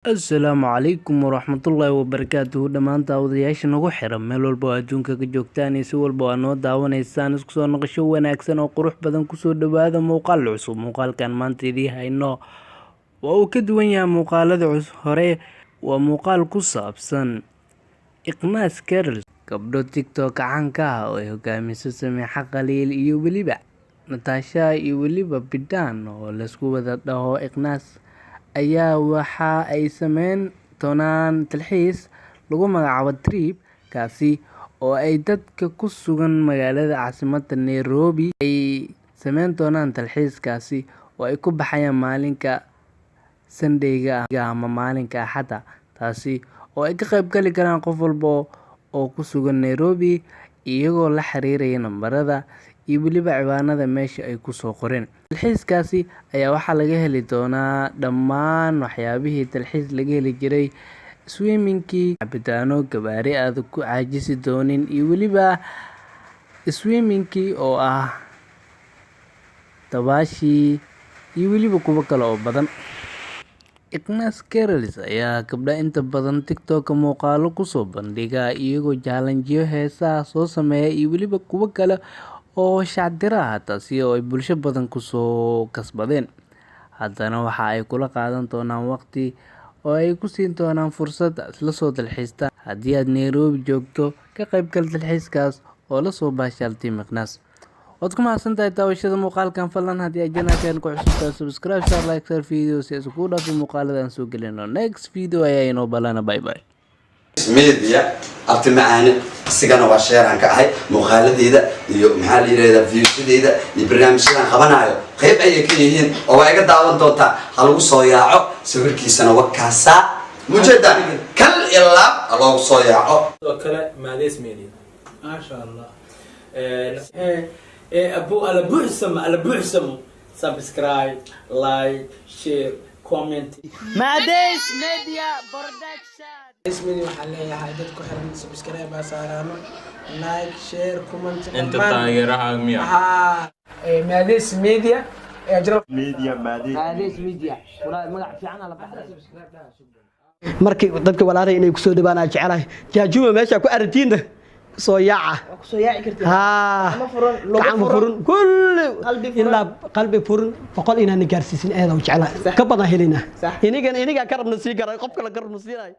Assalaamu calaykum waraxmatullaahi wabarakaatuhu. Dhammaan daawadayaasha nagu xiran meel walba oo adduunka ka joogtaan iyo si walba oo aad noo daawanaysaan, isku soo noqosho wanaagsan oo qurux badan. Kusoo dhawaada muuqaal cusub. Muuqaalkan maanta idii hayno waa uu ka duwan yahay muuqaalada hore. Waa muuqaal ku saabsan Iqnaas Girls, gabdho TikTok caanka ah oo ay hogaamiso Samiixa Khaliil iyo weliba Natasha iyo weliba Bidhaan oo laysku wada dhaho Iqnaas, ayaa waxa ay sameyn doonaan dalxiis lagu magacaabo trip, kaasi oo ay dadka ku sugan magaalada caasimadda Nairobi ay sameyn doonaan dalxiiskaasi oo ay ku baxayaan maalinka Sunday-ga ama maalinka Axadda, taasi oo ay ka qayb gali karaan qof walba oo ku sugan Nairobi, iyagoo la xiriiraya nambarada iyo weliba ciwaanada meesha ay kusoo qoreen. Dalxiiskaasi ayaa waxaa laga heli doonaa dhammaan waxyaabihii dalxiis laga heli jiray: swimmingkii, cabitaano, gawaari aad ku caajisi doonin, iyo weliba swimmingkii oo ah dabaashii, iyo weliba kuwo kale oo badan. Iqnaas Girls ayaa gabdha inta badan TikTok muuqaalo kusoo bandhiga, iyagoo challenge-yo heesaha soo sameeya iyo weliba kuwo kale oo shactiro ah, taasi oo ay bulsho badan kusoo kasbadeen. Haddana waxa ay kula qaadan doonaan waqti oo ay ku siin doonaan fursad isla soo dalxiista. Haddii aad Nairobi joogto, ka qaybgal dalxiiskaas oo la soo baashaal team Iqnaas. Waad ku mahadsantahay daawashada muuqaalkan. Fadlan, haddii aad channelkan ku cusub tahay, subscribe saar, like saar video si aysan kuu dhaafin muuqaalada aan soo gelino. Next video ayaa inoo balana. Bye bye. Media abti macaane, isigana waa sheeraan ka ahay muuqaaladeeda iyo, maxaa la yidhahdaa, viewsadeeda iyo barnaamijyadan qabanaayo qayb ayay ka yihiin oo waa iga daawan doontaa. Ha lagu soo yaaco, sawirkiisana wakaasaa mujeeda, kal iyo laab ha loogu soo yaaco. Sidoo kale Maades Media. Maasha Allah. Abu ala buuxsamo, ala buuxsamo. Subscribe, like, share, comment. Maades Media Production. Ismidi waxaan leeyahay dad ku xiran, subscribe baa saaraano, like, share, comment. Inta taageeraha miya? Haa, Maades Media ee jira. Media Maades. Maades Media walaa magac fiican ala baxday. Markii dadka walaalay inay kusoo dhawaan aan jecelahay, jaajuma meesha ku aragtiinna soo yaaca. Kusoo yaaci kartid. Haa. Gacmo furan, lugo gacmo furan. Furan kulli. Qalbi furan. Ilaa qalbi furan 100 inaan gaarsiisin aad u jecelahay, ka badan helinaa. Inigana inigaa karabna sii garay, qof kale karabna siinay.